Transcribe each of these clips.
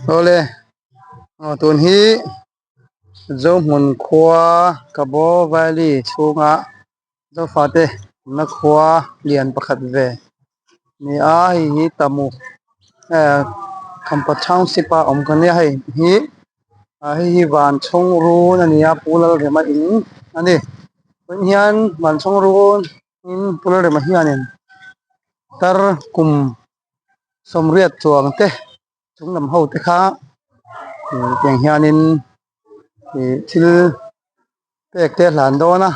Awle aw tun hi Zohmun khua Kabaw Valley chhunga Zofate awmna khua lian pakhat ve ni a hei hi Tamu eh Khampa Township a awm kan nia hei hi ah hei hi Vanchhawng run a ni a Pu Lalrema in a ni tun hian Vanchhawng run in Pu Lalrema hianin tar kum sawmriat chuang te chung lam ho te kha ih tiang hianin ih thil pek te a hlan dawn a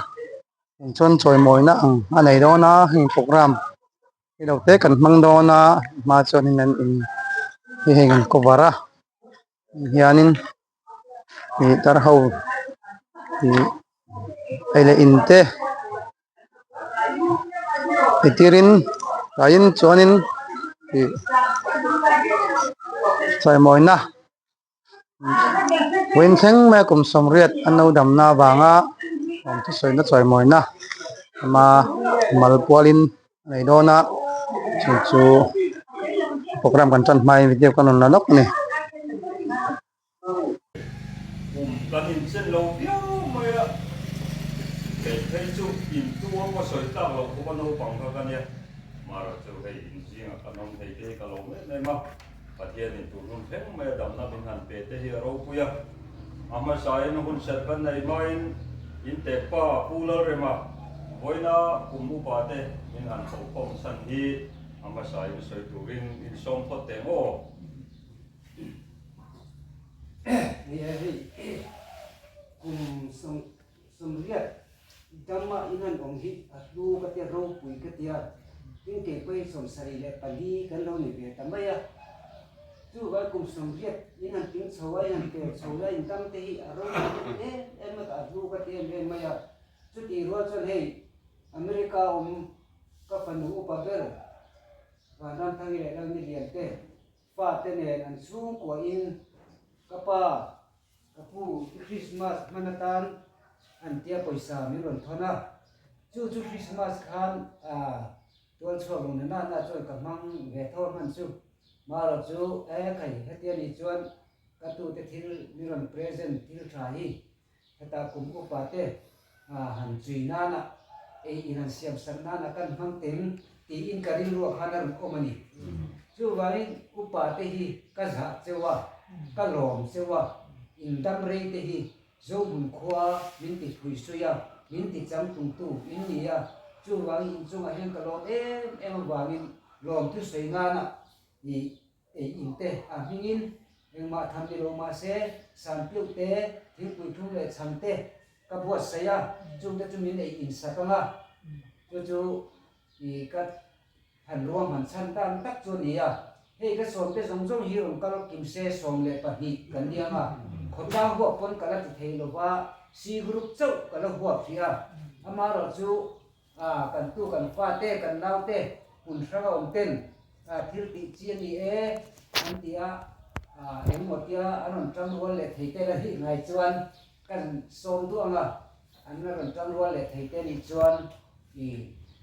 chuan chawimawina ang a nei dawn a heng programme hi lo te kan hmang dawn a hma chuanin an in hi heng an cover a hianin ih tar ho ih hei leh in te. Entirin tlaiin chuanin ih chawimawina vawiin thleng mai a kum sawmriat an lo damna avanga awm thusawina chawimawina ama mal pualin a nei dawn a chu chu programme kan tan hmain video kan rawn la lawk a ni. Kum kan inchen lo viau mai a, kei phei chu intu a pawh sawi tlak loh khawp a naupang kha ka nia. Mara chu hei inzingah kan awm thei te hi ka lo em em a, Pathianin tur hun thleng mai a damna min han pe te hi a ropui a. A hmasain hun serh kan nei hmain Intekpa Pu Lalrema vawiina kum upa te min han chhohkhawm chhan hi a hmasain sawi turin insawm phawt teh maw? Nia hei kum sawmriat dama in han awm hi a hlu ka tia ropui ka tia tin kei pawh hi 74 kan lo ni ve ta mai a chuvai kum 80 in han tling chho a in han pel chho la in dam te hi a ropui em em a a hlu ka ti em em mai a chutih rual chuan hei America awm ka fanu upa ber Vanramthangi leh Lalnilian te Fate nen an chhungkuahin ka pa, ka pu i Christmas hman atan an tia pawisa min rawn thawn a, chu chu Christmas khan tual chhuak lo na na chuan ka hmang ve tho a hman chu. Marawh chu e khai hetia nih chuan ka tute thil min rawn present thil tha hi Heta kum upa te han chui nana ei in han siam sak nana kan hmang teng tiin ka rilruah khan a rawn awm a ni. Chuvangin upa te hi ka zah cheu a, ka lawm cheu a, in dam rei te hi Zohmun khua min ti phui sui a, min ti chang tungtu in ni a, chuvangin in chungah hian ka lawm em em avangin lawmthu sawi nana i Ei in te a hmingin engmah tham ni lo mah se, Sanpiuh te, thingpui thum leh chhang te ka buatsaih a, chungte chu min ei in sak ang a, chu chu i ka han ruahman chhan tan tak chu a ni a. Hei ka sawmte zawng zawng hi rawn kal kim se 12 kan ni ang a, khawtlang huap pawn ka la ti thei lo va, C group chauh ka la huap hrih a, amaherawhchu A, kan tu kan fate, kan naute hmun hrang a awm ten thil tih chi a ni e an ti a, engmaw tia an rawn tang rual leh thei te la nih ngai chuan kan sawm duh ang a, an la rawn tang rual leh thei te nih chuan i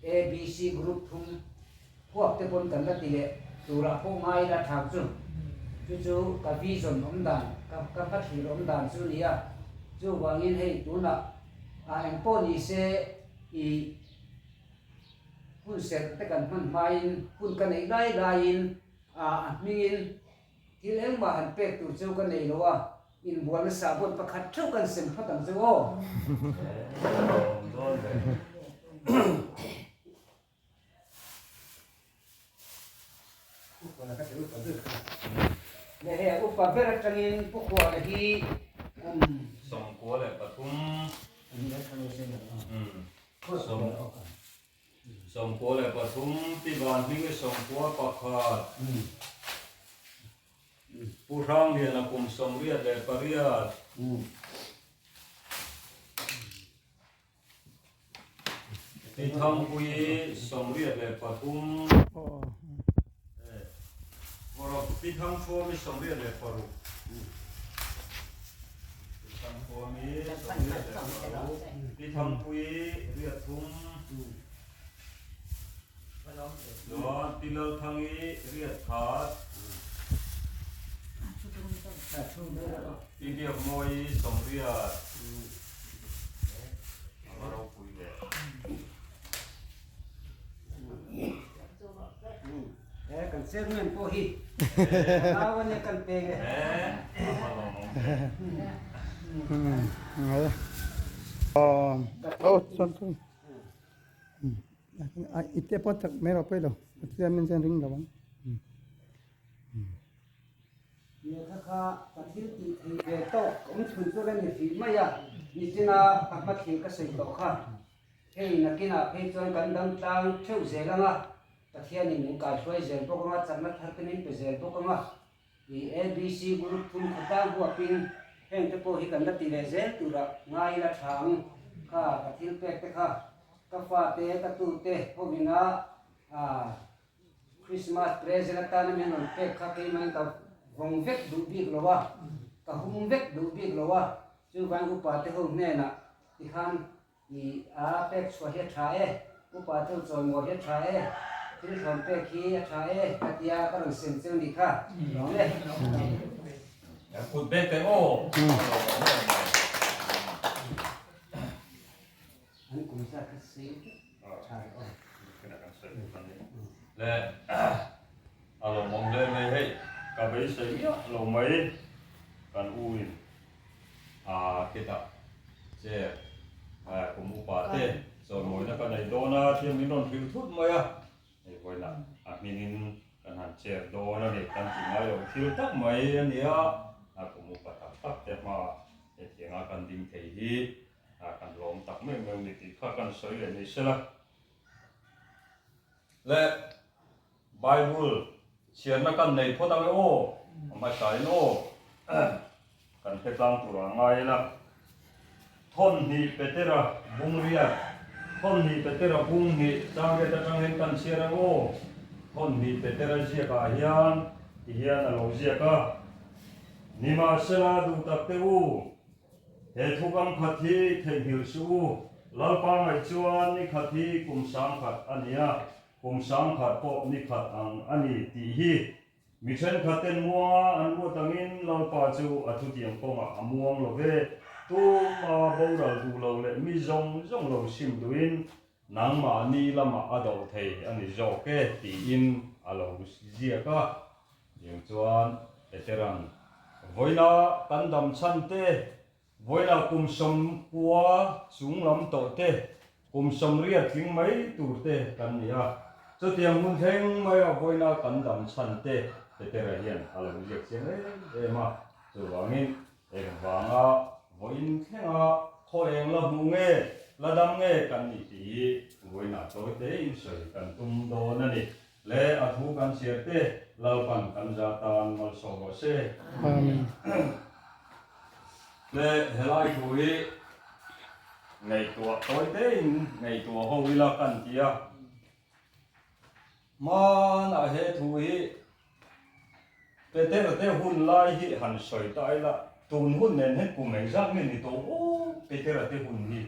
ABC group thum huap te pawn kan la ti leh turah pawh ngai ila thang chu chu chu ka vision awm dan ka ka hmathlir awm dan chu a ni a, chuvangin hei tunah engpawh ni se. I hun serh te kan hman hmain hun ka neih lai laiin a hmingin thil engmah han pek tur cheu ka nei lo a, inbualna sahbawn pakhat theuh kan sem phawt ang cheu aw. Upa ber atangin Pu Khuala hi kum 93 93 Pi Vanhmingi 91 Pu Hrangliana kum 88. Pi Thangpuii 83. Pi Thangthuami 86. Pi Thangthuami 86. Pi Thangpuii 83. Chuan Pi Lalthangi 81. Pi Biakmawii 80 a va ropui ve. He kan chairman pawh hi nau ania kan peng e. A va lawmawm ve. I te pawh tak mai lo pawi lo chairman chuan ring lo ang. Lehkha kha ka thil tih theih ve tawk awm chhun chu la ni hrih mai a, nichina ka hmathlir ka sawi tawh kha. Hei nakinah phei chuan kan dam tlang theuh zel ang a, Pathianin min kaihruai zel bawk ang a, chakna thar te min pe zel bawk ang a, i ABC group thum khawtlang huapin heng te pawh hi kan la ti leh zel turah ngai ila tha ang kha ka thil pek te kha ka fate ka tute hovina ah Christmas present atana min rawn pek kha keimahin ka vawng vek duh bik lo a, ka hum vek duh bik lo a, chuvangin upa te ho hnenah tikhan i a pek chhuah hi a tha e, upa te ho chawimawi hi a tha e, thil thlawn pek hi a tha e ka tia ka rawn sem cheu ni kha lawm e. Kut bek teh aw. An kum zat kha sei vek tha rih aw. Le a lawmawm hle mai hei ka beisei miah lo mai kan u in a khitah chair kum upa te chawimawina ka nei dawn a thil min rawn hrilh thut mai a hei vawiinah a hmingin kan han chair dawn a ni kan tih ngai loh thil tak mai a nia a kum upa tak tak te hmaah hetianga kan ding thei hi A kan lawm tak meuh meuh ni tih kha kan sawi leh ni sela. Le Bible chhiarna kan nei phawt ang e aw, a hmasa in aw kan hre tlang tur ah ngai ila. Thawnhnih Petera bung riat, Thawnhnih Petera bung hnih changriat atang hian kan chhiar ang aw. Thawnhnih Petera ziak ah hian ti hian a lo ziak a, Nimahsela duh tak te u, He thukam khat hi theihnghilh suh u, Lalpa ngaih chuan ni khat hi kum sangkhat a ni a, kum sangkhat pawh ni khat ang a ni tih hi. Mi thenkhat ten muanga an ruat angin Lalpa chu a thutiang kawngah a muang lo ve, tuma boral duh lo leh mi zawng zawng lo sim duhin nangmahni lamah a doh thei a ni zawk e tiin a lo ziak a. Tiang chuan Peteran, Vawiina kan dam chhan te, vawiina kum 90 chung lam tawh te, kum 80 tling mai tur te kan ni a. Chutiang hun thleng maia vawiina kan dam chhan te Petera hian a lo ziak chiang em em a. Chuvangin engvanga vawiin thlenga khaw eng la hmuh nge, la dam nge kan nih tih hi vawiinah tawi tein sawi kan tum dawn a ni. Le a thu kan chhiar te Lalpan kan za tan malsawm rawh se. Amen. Le helai thu hi ngaihtuah tawi tein ngaihtuah ho ila kan ti a. Hmanah he thu hi Petera te hun lai hi han sawi ta ila tun hun nen hian kum engzat nge ni tawh aw Petera te hun hi.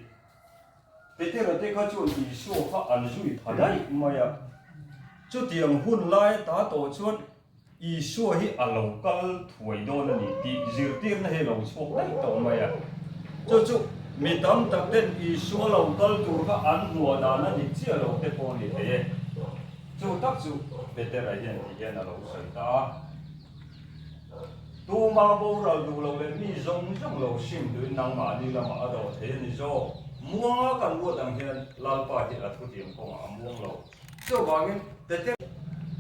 Petera te kha chuan Isua kha an zui pha daih mai a. Chutiang hun lai ta tawh chuan Isua hi a lo kal thuai dawn a ni tih zirtirna hi a lo chhuak daih tawh mai a. Chu chu mi tam tak ten Isua lo kal tur kha an hmuah dan a dik chiah lo te pawh a ni thei e. Chu tak chu Petera hian ti hian a lo sawi ta a. Tuma boral duh lo leh mi zawng zawng lo sim duhin nangmahni lamah a dawh thei a ni zawk. Muanga kan ruat ang hian Lalpa hi a thutiang kawngah a muang lo. Chuvangin Peter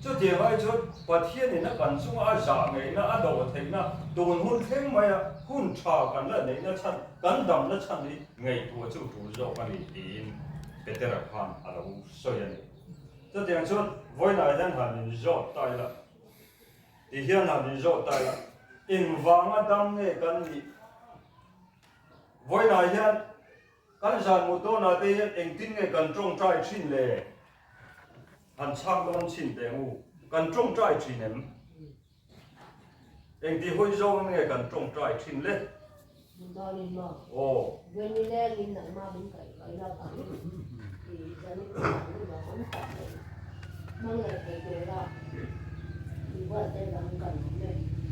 chutiang ai chuan Pathianin a kan chunga a zah ngeihna, a dawh theihna, tun hun thleng maia hun tha kan la neihna chhan, kan damna chhan hi ngaihtuah chu tul zawk a ni tiin Petera khan a lo sawi a ni. Chutiang chuan vawiinah hian han inzawt ta ila. Ti hian han inzawh ta ila, engvanga dam nge kan nih? Vawiinah hian kan zan mut dawnah te hian engtin nge kan tawngtai thin le? Han chhak dawn chhin teh ang u. Kan tawngtai thin em? Engti hawi zawng nge kan tawngtai thin le? Aw.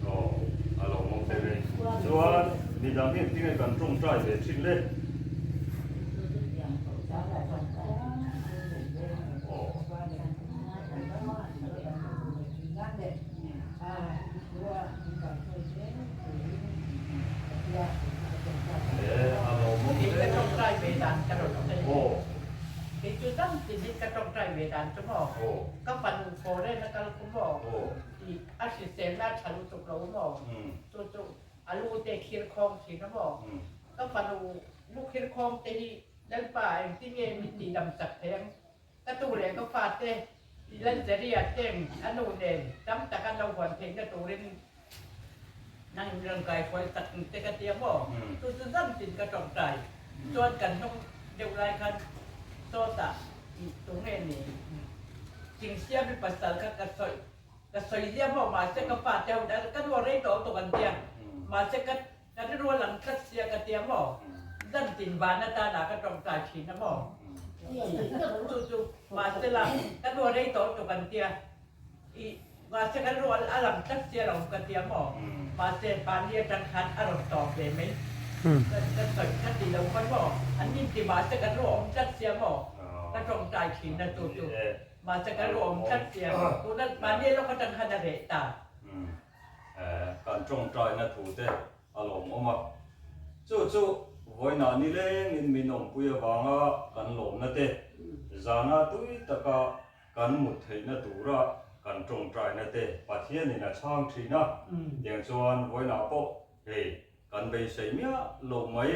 Aw, a lo mawm te ve. nge kan tawngtai ve thin le? A lu te khir khawng thin a maw? Ka fanu lu khir khawng te hi Lalpa engtin nge min tih dam chak thei ang? Ka tu leh ka fate Lalzeria teng a nu nen tam tak an lo huan theihna turin nang in rawn kai hruai chak ang che ka ti a maw? Chu chu zam tin ka tawngtai chuan kan hnung deuh lai khan sawtah tu nge ni Thingsiami pasal kha ka sawi Ka sawi zia maw mahse ka pa te ho ka nuar rei tawh tawh kan tia mahse ka ka rilru a lang tlat sia ka tia maw zan tin van atan ah ka tawngtai thin a maw chu chu mahse la ka nuar rei tawh tawh kan tia i mahse ka rilru a lang tlat sia lo ka tia maw mahse mahni atang khan a rawn tawp ve mai ka ka sawi ka ti lo khawn maw an nin ti mahse ka rilru a awm tlat sia maw ka tawngtai thin a chu chu. Mahse kan ruahawm tlat sia, tuna mahni lawk atang khan a reh ta. Kan tawngtaina thu te a lawmawm a, chu chu vawiinah nilengin min awmpui avanga kan lawmna te, zana tui taka kan mut theihna tura kan tawngtaina te Pathianin a chhang thin a, tiang chuan vawiinah pawh hei kan beisei miah lo mai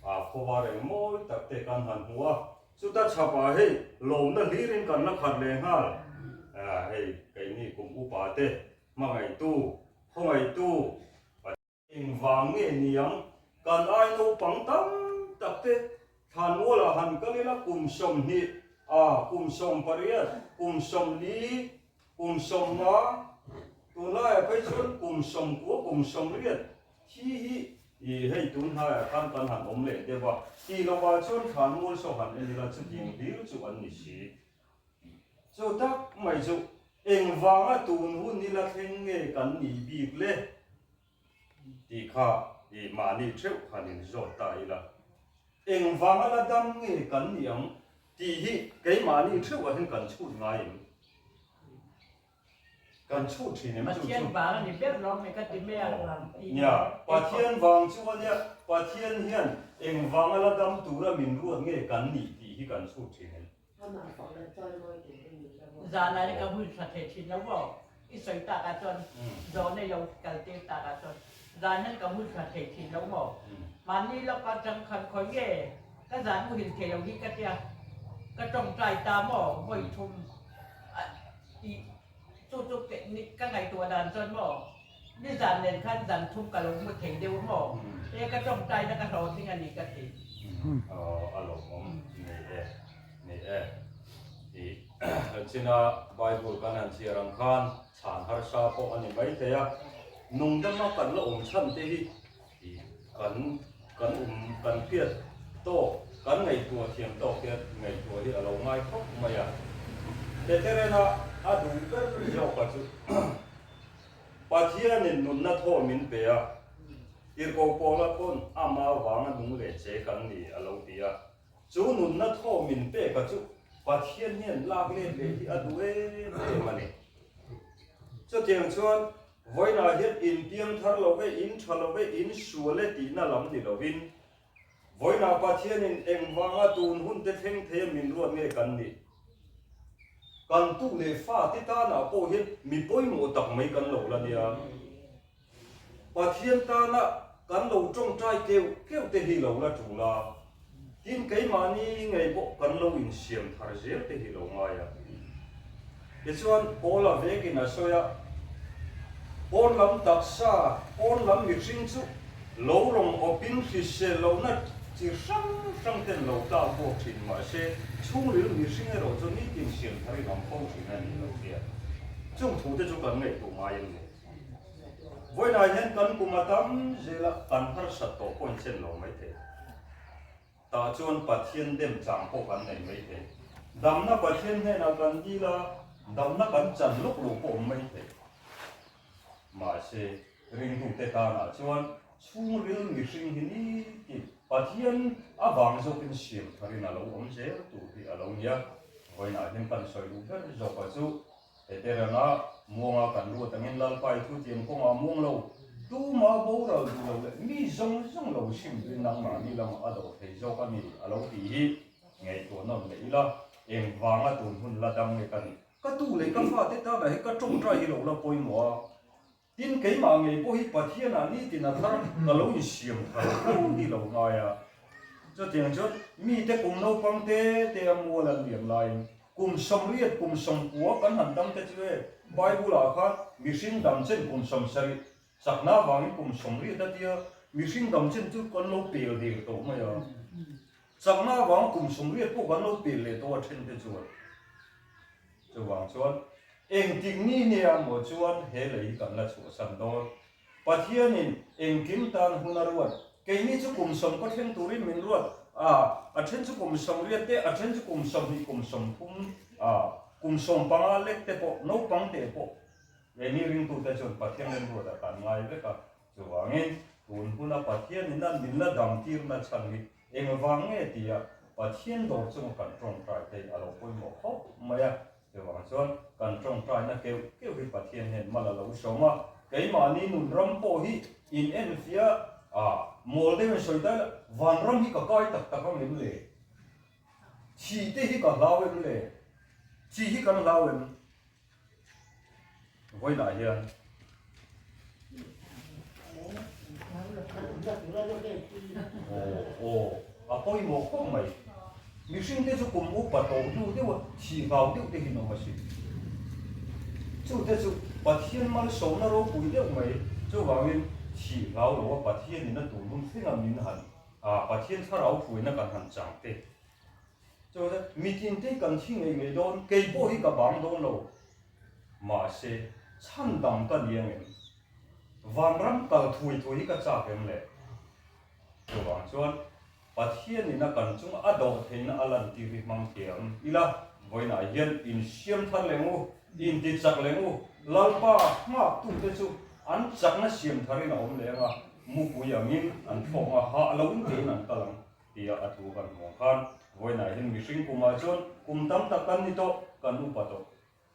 a khawvar engmawi tak te kan han hmu a. Chuta chhapah hei lawmna hlirin kan la khat leh nghal. Hei keini kum upa te hmangaihtu, khawngaihtu, Engvang nge niang kan ai naupang tam tak te thlanmualah han kal ila kum 20, a kum 18, kum 40, kum 50, tunlaiah phei chuan kum 90, kum 80 Thi hi i hei tun hnaiah khan kan han awm leh deuh a, tih lovah chuan thlan mual saw han en ila chutiang hlir chu an ni si. Chu tak mai chu engvanga tun hun ila thleng nge kan nih bik le? Tih kha i mahni theuh han inzawt ta ila. Engvanga la dam nge kan nih ang tih hi keimahni theuhah hian kan chhut ngai em? Kan chhut thin em chu chu. Pathian vang a ni ber lo mai ka ti mai a. Nia, Pathian vang chu a nia, Pathian hian eng vanga la dam tura min ruat nge kan nih tih hi kan chhut thin em. Zanah hi ka hun tha thei thin lo maw? I sawi takah chuan zawhna i lo kal tir takah chuan zan hian ka hun tha thei thin lo maw? Mahni lawka changkhan khawi nge ka zan muhil thei lo hi ka tia ka tawngtai ta maw vawi thum I chu chu ka ngaihtuah dan chuan maw nizan nen khan zan thum ka lo hmu thei deuh maw he ka tawngtaina ka hlawhtling a ni ka ti. Aw a lawmawm ni e ni e i china Bible kan han chhiar ang khan chhan harsa pawh a ni maithei a nungdama kan la awm chhan te hi i kan kan um kan hriat tawk kan ngaihtuah thiam tawk hian ngaihtuah hi a lo ngai khawp mai a. Teterena a duh ber zawk a chu Pathianin nunna thaw min pe a, Tirhkoh Paula pawn ama vanga nung leh che kan ni a lo ti a. Chu nunna thaw min pek a chu Pathian hian lak let leh hi a duh em em a ni. Chutiang chuan Vawiinah hian in piang thar lo ve, in tha lo ve, in sual e tihna lam ni lovin, vawiinah Pathianin engvanga tun hun te thleng thei a min ruat nge kan nih? Kan tu leh fa te tanah pawh hian mi pawimawh tak mai kan lo la nia. Pathian tana kan lo tawngtai keuh keuh te hi lo la tul a, tin keimahni ngei pawh kan lo insiam thar zel te hi lo ngai a. Tichuan Paula vekin a sawi a, Pawn lam taksa, pawn lam mihring chu lo rawng awpin hrisel lohna chi hrang hrang ten lo tlak buak thin mahse chhungril mihring erawh chu nitin siam tharin an fo thin a ni lo tia. Chung thute chu kan ngaihtuah ngai em ni? Vawiinah hian kan kum a tam zela kan harsat tawh pawh inchen lo maithei. Tah chuan Pathian dem chang pawh kan nei mai thei. Damna Pathian hnenah kan dil a, damna kan chan lawk lo pawh awm mai thei. Mahse, ringtute tanah chuan Chhungril mihring hi nitin Pathian avang zawkin siam tharin a lo awm zel tur hi a lo nia. Vawiinah hian kan sawi duh ber zawka chu Heteranga muanga kan ruat angin Lalpai thu tiang kawngah muang lo, tuma boral duh lo leh mi zawng zawng lo sim tuin nangmahni lamah a dawh thei zawk a ni a lo tih hi ngaihtuah nawn leh ila, engvanga tun hun la dam nge ka nih? Ka tu leh ka fate tanah hi ka tawngtai hi lo la pawimawh a. Tin, keimah ngei pawh hi Pathianah nitin a thar ka lo insiam thar fo hi lo ngai a. Chutiang chuan mite kum naupang te te a mual an liam laiin kum 80 kum 90 kan han dam te chu e, Bible-ah khan mihring dam chen kum 70 chakna avangin kum 80 a tia, mihring dam chen chu kan lo pel der tawh mai a. Chakna avanga kum 80 pawh kan lo pel leh tawh a then te chuan. Chuvang chuan engtik ni nia maw chuan he lei hi kan la chhuahsan dawn. Pathianin engkim tan hun a ruat. Keini chu kum sawm ka thleng turin min ruat a, a then chu kum 80 te, a then chu kum 20, kum 30, kum 15 lek te pawh, naupang te pawh keini ringtute chuan Pathian remruatah kan ngai vek a. Chuvangin tun huna Pathianin a min la dam tirna chhan hi Engvang nge tia Pathian dawr chunga kan tawngtai te a lo pawimawh khawp mai a, chuvang chuan kan tawngtaina keuh keuh hi Pathian hian mal a lo sawm a, keimahni nun ram pawh hi in enfiah a, mawl deuhin sawi ta ila, vanram hi ka kai tak tak ang em le? Thih te hi ka hlau em le? Thih hi kan hlau em? Vawiinah hian Aw aw a pawimawh khawp mai. Mihring te chu kum upa tawh hnu deuh a thih ngau deuh te hi an awm asin. Chu te chu Pathian malsawmna ropui deuh mai. Chuvangin thih ngau lo a Pathianin a tur hun thleng a min han a Pathian thlarau hruaina kan han chang te. Chuan mitin te kan thi ngei ngei dawn, kei pawh hi ka bang dawn lo. Mahse, chhan dang ka ni angem? Vanram kal thui thui hi ka chak em le? Chuvang chuan Pathianin a kan chunga a dawh theihna a lantir hi hmang thiam ila, vawiinah hian insiam thar leng u, inti chak leng u, Lalpa nghaktute chu an chakna siam tharin a awm leng a, mupui angin an thlawk ang a, hah loin tein an kal ang. Tia a thu kan hmuh ang khan vawiinah hian mihring kumah chuan kum tam tak kan ni tawh, kan upa tawh.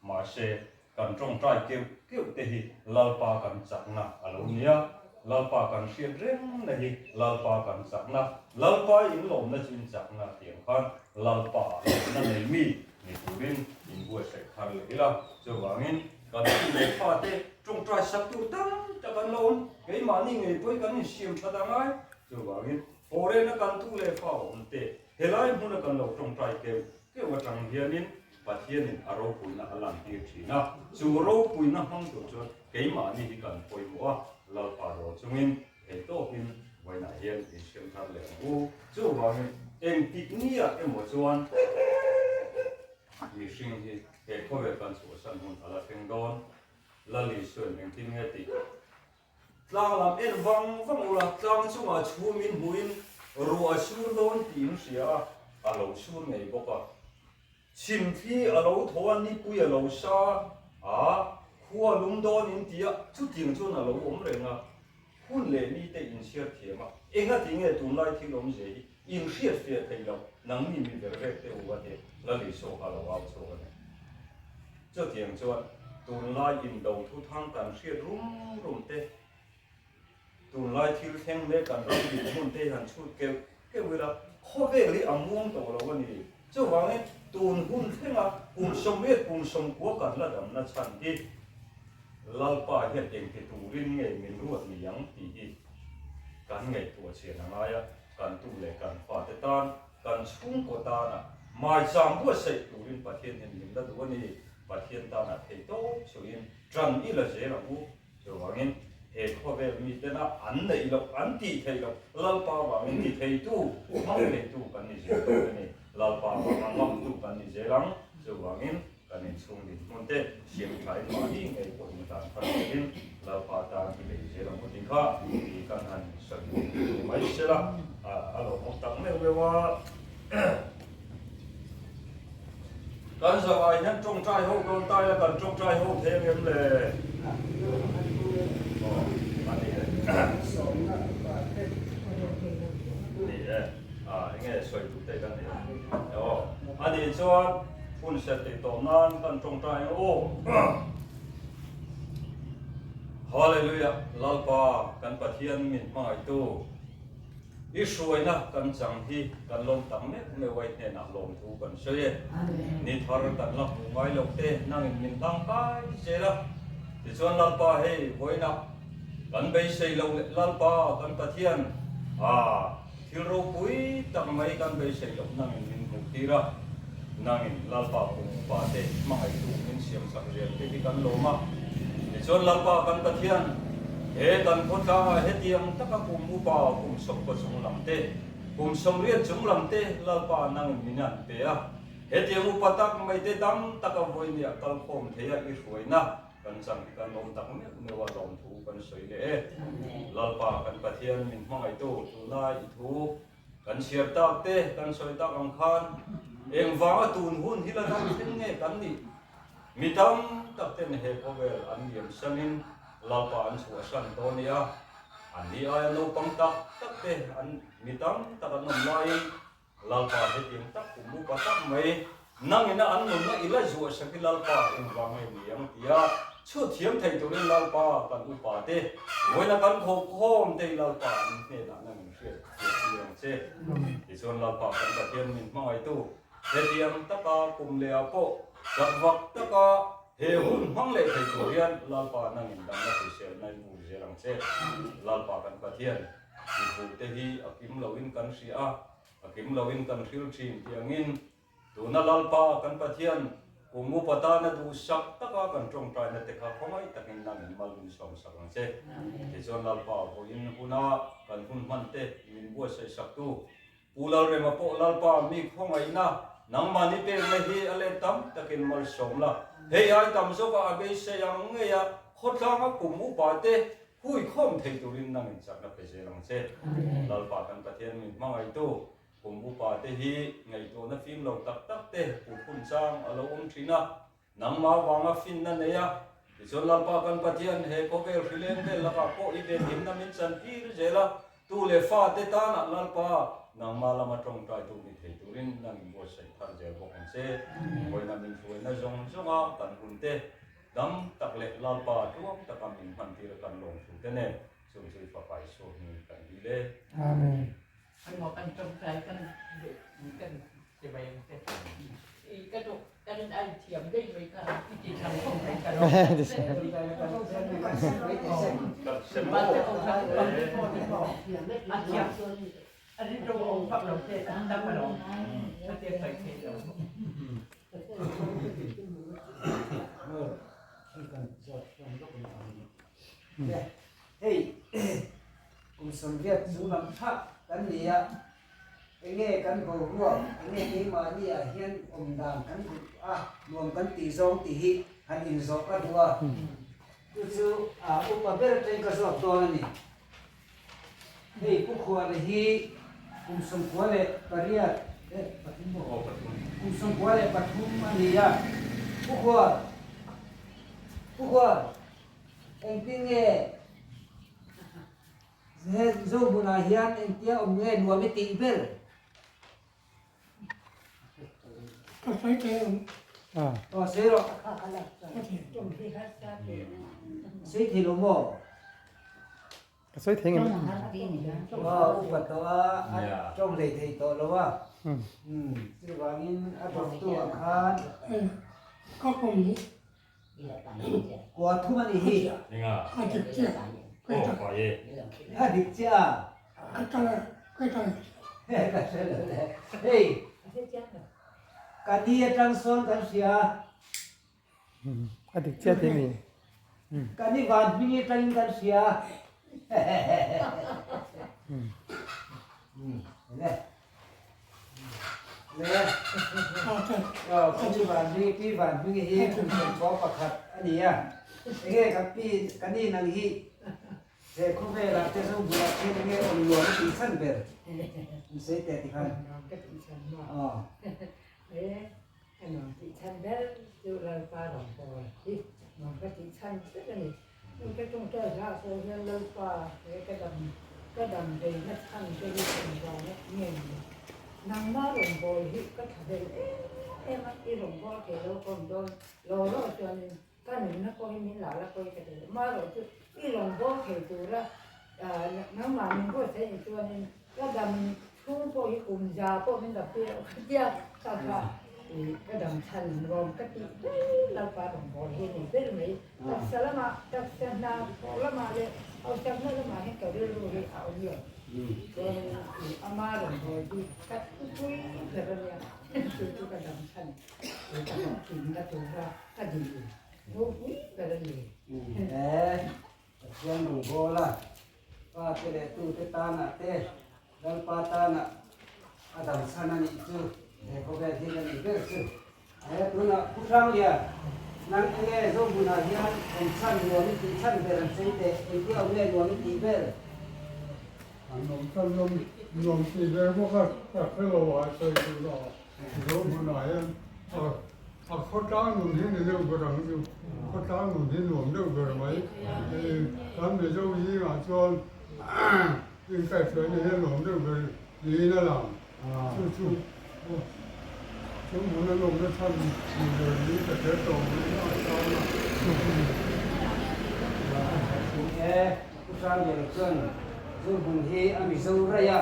Mahse, kan tawngtai keuh keuh te hi Lalpa kan chakna a lo nia. Lalpa kan hriat reng na hi Lalpa kan chakna, Lalpa inlawmna chu in chakna tih ang khan Lalpa ah lawmna nei mi ni turin inbuatsaih thar leh ila. Chuvangin kan nu leh pa te tawngtai sak tur tam tak an lo awm, keimahni ngei pawhin kan insiam that a ngai. Chuvangin Foreign a kan tu leh fa awm te, helai hmuna kan lo tawngtai keuh keuh atang hianin Pathianin a ropuina a lantir thin a, chu ropuina hmang tur chuan keimahni hi kan pawimawh a, Lalpa dawr chungin theihtawpin vawiinah hian insiam thar leh ang u. Chuvangin engtik niah emaw chuan mihring hi he khawvel kan chhuahsan hun a la thleng dawn. Lal Isuain engtin nge tih? Tlang lam en vang vang ula, tlang chungah chhumin hmuin ruah a sur dawn tih in hria a, a lo sur ngei bawk a. Chhimthli a lo tho a, nipui a lo sa a, khua lum dawn in ti a, chutiang chuan a lo awm reng a. Hun leh mite inchhiar thiam a, engati nge tunlai thil awmzia hi in hriat fiah thei lo, nangni mi ber vek te u a ti, Lalisua kha a lo au chhuak a ni. Chutiang chuan tunlai indo thuthang kan hriat rum rum te, tunlai thil thleng mek kan ram dinhmun te hi han chhut keuh keuh ila, khawvel hi a muang tawh lo a ni. Chuvangin tun hun thlenga kum 80 kum 90 kan la damna chhan hi Lalpa hian engti turin nge min ruat ni ang tih hi kan ngaihtuah chhian a ngai a, kan tu leh kan fate tan, kan chhungkaw tana maicham buatsaih turin Pathian hian min la duh a ni. Pathian tana thei tawp chuhin ṭan i la zel ang u. Chuvangin he khawvel mitena an neih loh, an tih theih loh Lalpa vangin ti theitu, hmang theitu kan ni zel dawn a ni. Lalpa vanga ngamtu kan ni zel ang. Chuvangin kan inchhung dinhmun te siam thain mahni ngei pawhin tan thar turin Lalpa tan i bei zel ang u tih kha i kan han sawi ni mai sela a lawmawm tak meuh meuh a. Kan zavai hian tawngtai ho dawn ta ila kan tawngtai ho thei ang em le? Aw, a ni e. Anih chuan hun hriat tih tawh nan kan tawngtai ang aw. Hallelujah Lalpa kan Pathian min hmangaihtu i hruaina kan chang hi kan lawm tak meuh meuh ai hnenah lawmthu kan sawi e. Ni thar kan la hmuh ngai loh te nangin min hlang kai zel a. Tichuan Lalpa hei vawiinah kan beisei loh leh Lalpa kan Pathian ah Thil ropui tak mai kan beisei loh nangin min hmuh tir a, nangin Lalpa kum upa te hmangaihtu min siam sak zel te hi kan lawm a. Tichuan Lalpa kan Pathian, he kan khawtlangah hetiang taka kum upa kum sawmkaw chung lam te, kum sawmriat chung lam te Lalpa nangin min an pe a, hetiang upa tak mai te dam taka vawinia kal khawm theia i hruaina Kan chang hi kan lawm tak meuh meuh a lawmthu kan sawi leh e. Lalpa kan Pathian min hmangaihtu tuna i thu kan chhiar tak te kan sawi tak ang khan engvanga tun hun hi la dam thleng nge kan nih? Mi tam tak ten he khawvel an liam sanin Lalpa an chhuahsan tawh a nia. An ni aia naupang tak tak te an mi tam tak an awm laiin Lalpa hetiang tak kum upa tak mai, nangina an nunna i la zuah sak i Lalpa engvang nge ni ang tia chhut thiam thei turin Lalpa kan upa te vawiina kan khawhkhawm te i Lalpa an hnenah nang in hriat thiam tir ang che. Tichuan Lalpa kan Pathian min hmangaihtu hetiang taka kum leh ah pawh chak vak taka he hun hmang leh thei tur hian Lalpa nang in damna hriselna i vur zel ang che. Lalpa kan Pathian. Mipute hi a kim loin kan hria a, a kim loin kan hril thin tih angin tuna Lalpa kan Pathian kum upa tana duhsak taka kan tawngtaina te kha khawngaih takin nangin mal min sawmsak ang che. Tichuan Lalpa vawiin huna kan hun hman te min buatsaihsaktu Pu Lalrema pawh Lalpa mi khawngaihna nangmahni pekna hi a let tam takin malsawm la. Hei ai tam zawkah a beisei ang ngei a, khawtlanga kum upa te hui khawm thei turin nangin chakna pe zel ang che. Lalpa kan Pathian min hmangaihtu kum upa te hi ngaihtuahna fim lo tak tak te put hun chang a lo awm thin a, Nangmah vanga finna nei a, tichuan Lalpa kan Pathian he khawvel hrileng vel lakah pawh i venhimna min chantir zel a, tu leh fate tanah Lalpa nangmah lama tawngtaitu ni thei turin nang in buatsaih thar zel bawk ang che. Vawiina min hruaina zawng zawnga kan hunte dam tak leh Lalpa tluang taka min hmantir a kan lawm thu te nen chung chu i fapa Isua hmingin kan dil e. Amen. Emaw kan tawngtai kan kan Ti mai ang che. I ka duh ka rin ai thiam daih mai kha i ti thang khawp mai ka lo. A thiam a rin ro awm vak lo te an dam alawm a tia sawi thei lo. Hei kum 80 chung lam thlah kan ni a. Enge kan boruak, enge keimahni ah hian awm dan kan duh a, nuam kan tih zawng tih hi han inzawh ka duh a, chu chu upa ber atangin ka zawk dawn a ni. Hei Pu Khuana hi kum 98 eh pathum maw? Kum 93 a ni a, Pu Khuan, Pu Khuan, engtin nge He zo hmunah hian engtia awm nge nuam i tih ber? Ka sawi thei ang. Aw sawi rawh. Sawi thei lo maw? Ka sawi thei ngem. Aw upa tawh a, a tawng hlei thei tawh lo a. Chuvangin a dawktu ah khan. Ka pawm hi. Kua thum a nih hi. A dik chiah. A dik chiah a. Ka tal a, ka tal. Ka hre lo le. Hei, ka ni atang sawn kan hria a. A dik chiah tih mi. Ka ni van hming atangin kan hria a. Le. Pi Vanhmingi hi kum 11 a ni a, enge ka pi ka ni nang hi he khawvelah te zo bulah khian enge awm nuam i tih chhan ber in sawi teh ti khan. Nuam ka tih chhan maw? E ka nuam tih chhan ber chu Lalpa rawngbâwl hi nuam ka tih chhan ber a ni. Heng ka tawngtai hlah sawi hian Lalpa he ka dam ka dam veina chhan te hi engvanga nge ni? Nangma rawngbâwl hi ka thlahlel em em a, i rawngbâwl thei lo ka awm dawn lo lo chuanin ka nunna pawh hi min la la pawi ka ti lo. Amaherawhchu i rawngbâwl thei tura nangmah min buatsaih ni chuanin ka dam chhung pawh hi kum za pawh min dam tir loh ka tia ka kha ka dam chhan nuam ka tih ber Lalpa rawngbâwl hi a ni ber mai. Taksa lamah, taksa hna thawh lamah leh hausakna lamah hian ka rilru hi a awm lo. Chuan i ama rawngbâwl hi ka thupui ber a nia, chu chu ka dam chhan i ka hlawhtlinna tura ka dil ropui ber a ni. He Pathian rawngbâwla pa te leh tute tânah te, Lalpa tânah a dam chhan a nih chu he khawvêl hi ka nih ber chu. He tunah Pu Hranglia, nang enge Zohmunah hian awm chhan nuam i tih chhan ber an sawi teh, engtia awm nge nuam i tih ber? An awm chhan nuam nuam tih ber bawk a, ka hre lo a sawi duh lo a, Zohmunah hian a khawtlang nun hi ni deuh ber ang chu, khawtlang nun hi nuam deuh ber mai, kan Mizo zingah chuan inkaihhruaina hi a nuam deuh ber niin a lang. Chu chu chu hmun a nawmna chhan ni ber ni ka hre tawh mai a tan a. Ni e, Pu Hrangel chuan chu hmun hi a Mizo raih a,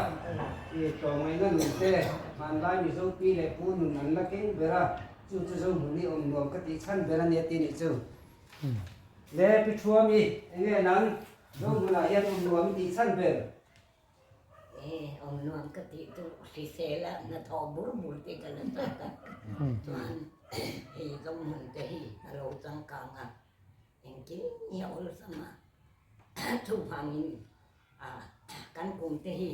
i tlawmngaihna nun te, hmanlai Mizo pi leh pu nun an la keng ber a, chu chu zo hmun hi awm nuam ka tih chhan ber a nia ti nih chu. Le Pi Thuami, enge nang zo hmunah hian awm nuam i tih chhan ber? E, awm nuam ka tih chu hrisel a hnathawh bur bur te ka la chak a, chuan hei Zohmun te hi a lo changkang a, engkim hi a awlsam a, chuvangin kan kum te hi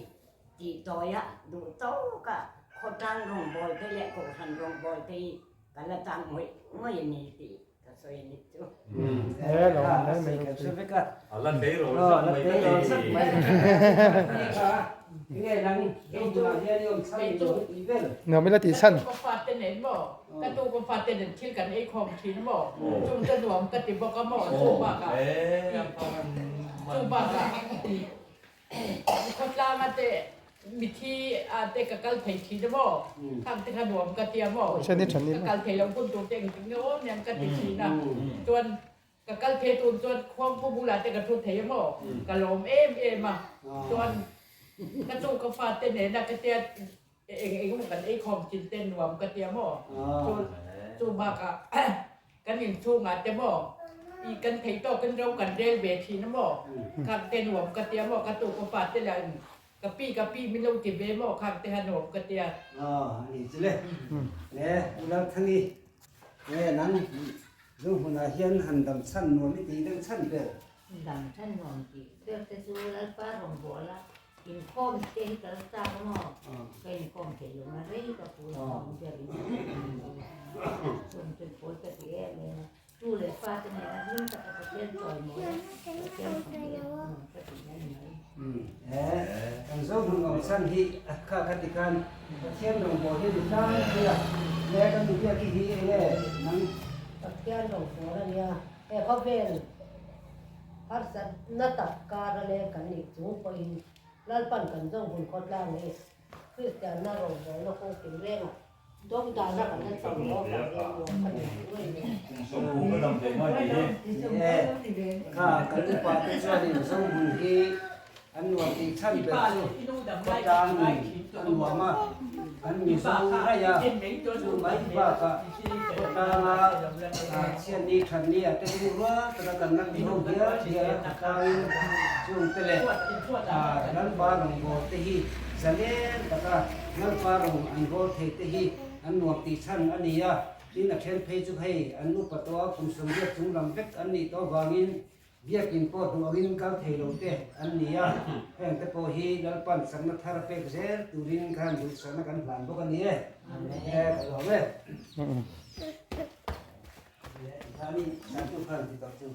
tih tawi a duh tawk a, khawtlang rawngbâwl te leh kohhran rawngbâwl te hi ka la chak ngawih ngawih a ni tih Ka sawi a nih chu. He lo awm hle mai Kan hre vek a. A la tei ro zak mai ka ti. Nge nang hmunah hian i awm chhan i lo tih vel. Nuam ila tih chhan. Ka tu ka fate nen maw ka tu ka fate nen thil kan ei khawm thin maw chung chu nuam ka ti bawk a maw chu bakah chu bakah Khawtlanga te mithi a te ka kal thei thin a maw? Khang te kha nuam ka tia maw? Ka kal thei lo hun tur te engtin nge awm nen ka ti thin a. Chuan ka kal thei tur chuan khuangpu bulah te ka thu thei a maw? Ka lawm em em a. Chuan ka chu ka fate nena ka tia eng eng emaw kan ei khawm thin te nuam ka tia maw? Chu chu bakah Kan inchhungah te maw i kan thei tawkin ro kan rel ve thin a maw? Khang te nuam ka tia maw? Ka tu ka pa te lah in ka pi ka pi min lo ti ve maw? Khang te ha nuam ka tia. Aw a ni chu le. Le U Lalthangi, nge nang Zohmunah hian han dam chhan nuam i tih deuh chhan ber? Dam chhan nuam tih ber te chu Lalpa rawngbâwl a inkhawm te hi ka la chak a maw? Ka inkhawm theih loh na rei ka pu a awm ber in chumi chu pawi ka ti em em a, tu leh fa te nena hlim taka Pathian chawimawi a Pathian fak leh nuam ka tih na ni mai. He kan Zohmun awm chhan hi a kha ka ti khan Pathian rawngbâwl hi a ni tlangpui a, he kan inbiak hi enge nang? Pathian rawngbâwl a nia, he khawvel Harsatna tak kar a leng kan nih chung pawhin Lalpan kan zawng hun khawtlang hi Kristianna rawngbawlna kawng tin rengah dawngdahna kan la chho lo avang hian nuam ka ti ngei mai. Ni e, kha kan upa te chuanin Zohmun hi An nuam tih chhan ber chu khawtlang nun a nuam a, an Mizo raih a, chu mai bakah khawtlanga chhiatni thatni a te chu rual taka kan la ti ho hial hial a khawtlangin chungte leh Lalpa rawngbâwl te hi zalen taka Lalpa rawng an bawl thei te hi an nuam tih chhan a ni a, tin a then phei chu hei an upa tawh a kum 80 chung lam vek an nih tawh avangin Biakin pawh duh angin kal thei lo te an ni a, heng te pawh hi Lalpan sakna thar a pek zel turin khan duhsakna kan hlan bawk a ni e. E ka lawm e. Thani Santu khan ti tawh chu.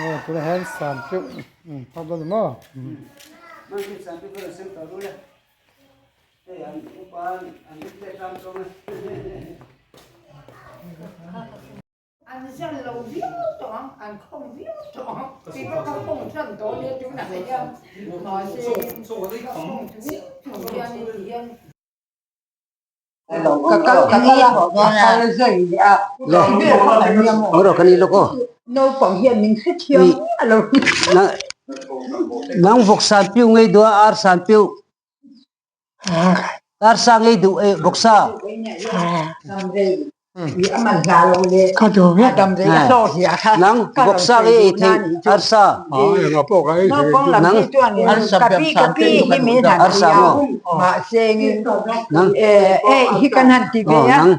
Aw tunah hian sam teuh phak dawn maw? Mang hi Santu khan a sem tawh ru le. Hei an upa an rit leh tlang tawng e. An zan lo viau tawh ang, an khawng viau tawh ang. Kei pawh ka khawng tan tawh nia tunah hian mahse ka khawng viau tawh. Ka kal ka kal a, ka kal zai leh a. Naupang hian min hrethiam a lo. Nang vawk san piu ngei duh a ar san piu. Ar sa ngei duh e vawk sa. Nang vawk sa ngei ei thei ar sa. Nang ar sa maw. Nang nang.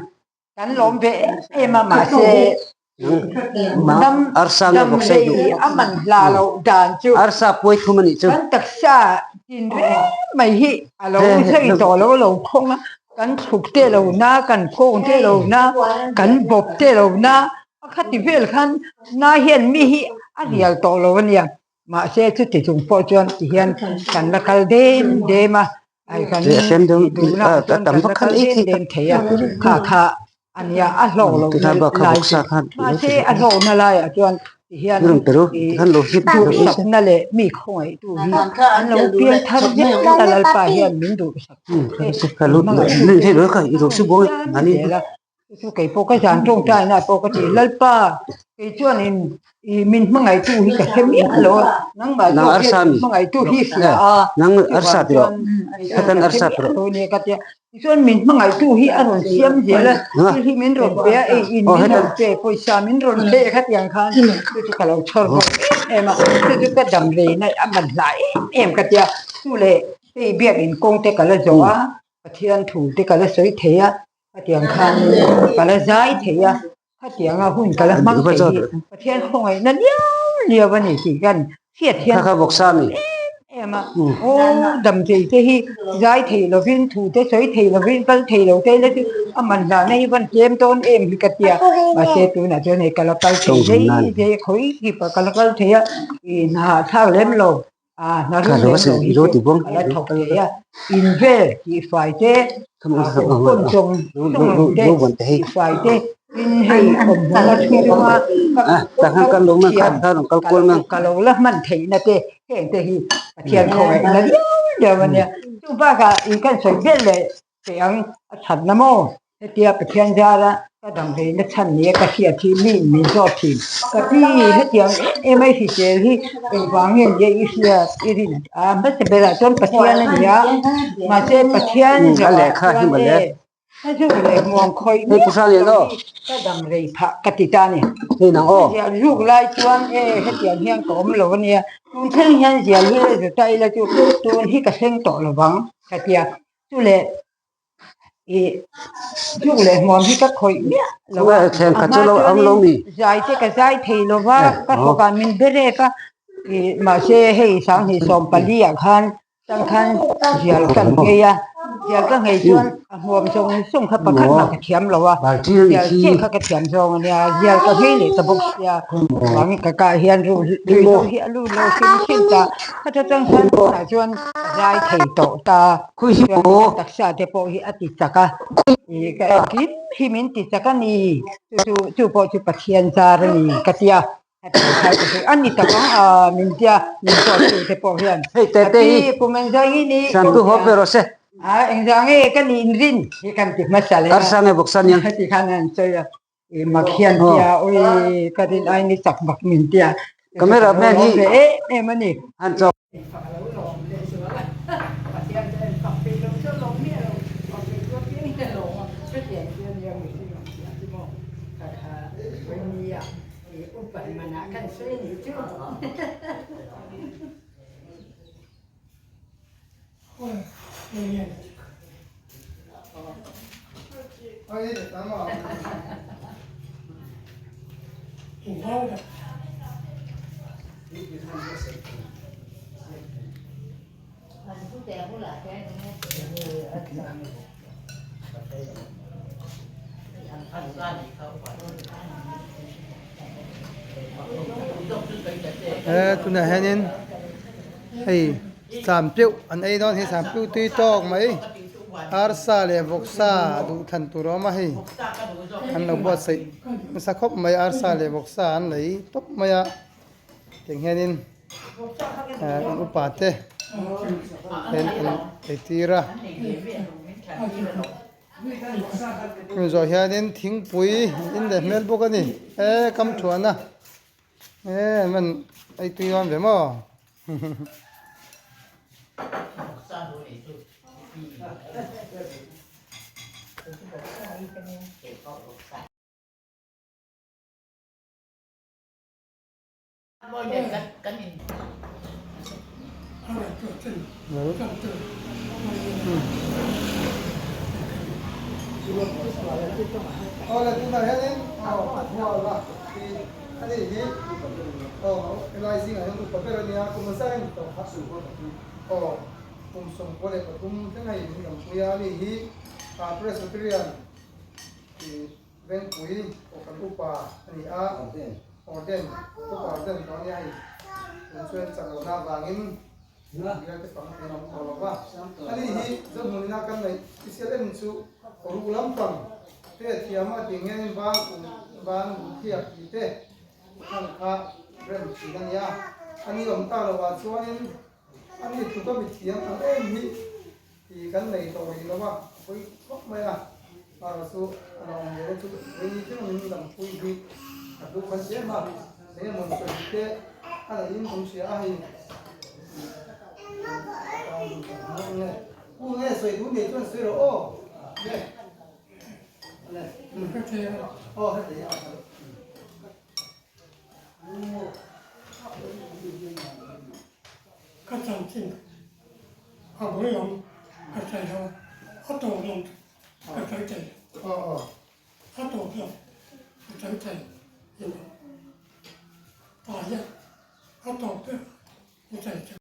Kan lawm ve em em a mahse dam Arsa nge dam vawksa i duh? rei a man hla loh dan chu Arsa puai thum a nih chu. kan taksa tin reng mai hi a lo He he zai tawh lo lo khawng a, kan thluk te lo na, kan khawng te lo na, kan bawp te lo na, a khati vel khan na hian mi hi a rial tawh lo a nia. Mahse chuti chung pawh chuan ti hian kan la kal dem dem a, ai kan duhna ah chuan kan la kal dem dem thei a, kha kha a nia a hlawk loh na lai chu. Mahse a hlawkna laiah chuan ti hian duhsakna leh mi khawngaihtu hi an lo piang thar zel a, Lalpa hian min duhsak tu te min hmangaih tu te zel a. Chu kei pawh ka zan tawngtaina ah pawh ka ti, Lalpa, kei chuanin i min hmangaihtu hi ka hre miah lo a, nangmah zawk hian min hmangaihtu hi hria a, chuvang chuan kei chuan ka hre miah lo a nia ka ti a. Tichuan min hmangaihtu hi a rawn siam zel a, thil hi min rawn pe a, ei in min rawn pe, pawisa min rawn pe khatiang khan chu chu ka lo chhawr bawk em em a, chu chu ka dam reina a man hla em em ka ti a, chu leh hei biakin kawng te ka la zawh a, Pathian thu te ka la sawi thei a. Khatiang khan ka la zai thei a, khatianga hun ka la hmang thei hi Pathian khawngaihna liau liau a ni tih kan hriat hian em em a. Aw damchei te hi zai thei lovin, thu te sawi thei lovin, kal thei lo te ila chu a man hlahna hi van tlem dawn em hi ka tia. Mahse tunah chuan hei ka la kal thei zai zai a, khawi kip ah ka la kal thei a, ih hna thlak lem lo. A hna rum lem lo hi chu a la thawk thei a, in vel tihfai te, kawng chawng chawng te tihfai te, tin hei awm hmun a chhunga ka thiam ka lo la hman theihna te heng te hi Pathian khawngaihna liau liau a nia. Chu bakah in kan sawi vel leh Kei ang a chhan na maw? Hetia Pathian zara ka dam veina chhan nia ka hriat hi mi in min zawt thin. Ka pi, hetiang em em a i hrisel hi engvang nge nia i hriat i rin a? Hmasa berah chuan Pathian a ni a, mahse Pathian zawhah chuan e, ka zuk leh hmuam khawih miah lo hi ka dam rei phah ka ti ta a ni. Ziah zuk lai chuan e, hetiang hian ka awm lo a nia, tun thleng hian ziah hi la zu ta ila chu tun hi ka thleng tawh lo vang ka ti a. Chu leh i tluk leh hmuam hi ka khawih miah lo a, a hma chuanin zai te ka zai thei lo va, ka thawkah min be rek a, i mahse hei sanghnih 14 ah khan tang khan zial ka nghei a, zial ka nghei chuan a hmuam zawng zawng kha pakhat mah ka thiam lo a, zial chiah kha ka thiam zawng a nia, zial ka nghei leh ta bawk sia, chuvangin ka kah hian ruihhlo hi a lut lo hrim hrim ta. Heta tang hian tunah chuan a zai thei tawh ta chuan ka taksa te pawh hi a ti chak a, ih ka engkim hi min ti chak a ni, chu chu chu pawh chu Pathian zar a ni ka tia, a ni tak ang a min tia min zawt tu te pawh hian happy kum engzah nge ni a engzah nge ka nih inrin hi kan ti hmasa leh a heti khan an sawi a. I mak hian tia ui ka rin ai ni chak bak min tia Camera man hi ve em em a ni. Han chawk. Fak a lo lawm leh zual a, Pathian chu en fak peih lo chu a lawm miah lo, fak peih chu a piang hian a lawm a, chutiang chu a nia mihring ang chiah chu maw ka kha vawinia i upat manah khan sawi a nih chu. Tunah hianin hei sam piuh an ei dawn hi sam piuh tui tawk mai arsa leh vawksa duh thlan tur a awm a hei an lo buatsaih nasa khawp mai arsa leh vawksa an lei tawp mai a tiang hianin an upa te. Hian an ei tir a. Hemi zawh hianin thingpui an in leh hmel bawk a ni. E kam thuahna e an van ei tui dawn ve maw. Awle tunah hianin aw a hual a hi ani hi aw helai zingah hian upa ber a nia kum azar a ni tawh kha aw kum 93 thleng hei min rampui a ani hi Presbyterian tih Vengpui Kohhran Upa a ni a, Orden, Upa Orden tawh a nia hei, tun chuan chak lohna avangin bial te pang thei an awm tawh lo va. Ani hi Zohmunina kan neih special em chu ruh lampang te thiam a tih ngein ban ban thiak tih te hman kha rem thin a nia. Ani awm ta lovah chuanin ani tluka mithiam ang em hi Tih kan nei tawh rih lo a, a pawi khawp mai a, erawh chu a lo awm ve te chu rei deuh min dampui hi a hlu khan chiam a, eng emaw sawi te a neih in kan hria a hei nge u nge sawi duh nei chuan sawi rawh aw nge aw heti a. Ka chanchin a bul lam ka sawi lo a, a tawp lam ka sawi thei lo. A tawp lam ka sawi thei lo. Tah hian a tawp ber a.